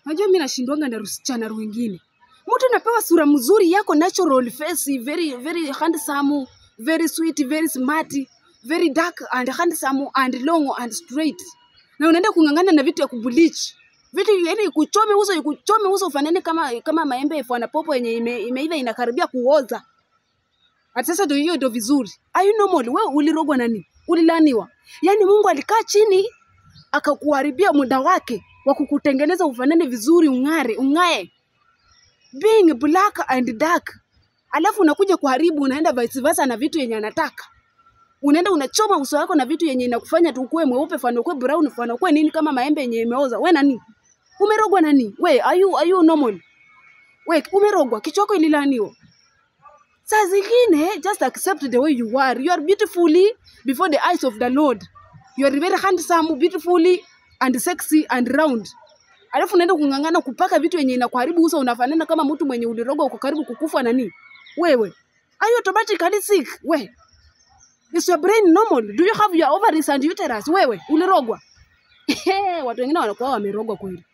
Unajua mimi nashindwanga na rusichana wengine. Mtu anapewa sura mzuri yako, natural face, very very handsome, very sweet, very smart, very dark and handsome and long and straight. Na unaenda kung'ang'ana na vitu ya kubleach. Vitu yaani ikuchome uso, ikuchome uso ufanane kama maembe ya popo yenye imeiva inakaribia kuoza. Ati sasa ndio hiyo ndio vizuri. Are you normal? Wewe ulirogwa nani? Ulilaniwa. Yaani Mungu alikaa chini akakuharibia muda wake wa kukutengeneza ufanane vizuri, ung'are, ung'ae. Being black and dark. Alafu unakuja kuharibu, unaenda vice versa na vitu yenye anataka. Unaenda unachoma uso wako na vitu yenye inakufanya tu ukue mweupe, fana ukue brown, fana ukue nini kama maembe yenye imeoza. We nani? Umerogwa nani? We, are you normal? We, umerogwa, kichwa chako ililaniwa. Saa zingine just accept the way you are. You are beautifully before the eyes of the Lord. You are very handsome, beautifully and sexy and round. Alafu unaenda kung'ang'ana kupaka vitu yenye inakuharibu uso, unafanana kama mtu mwenye ulirogwa, uko karibu kukufa nani? Wewe. Are you automatically sick? We. Is your brain normal? Do you have your ovaries and uterus? Wewe, ulirogwa. Watu wengine wanakuwa wamerogwa kweli.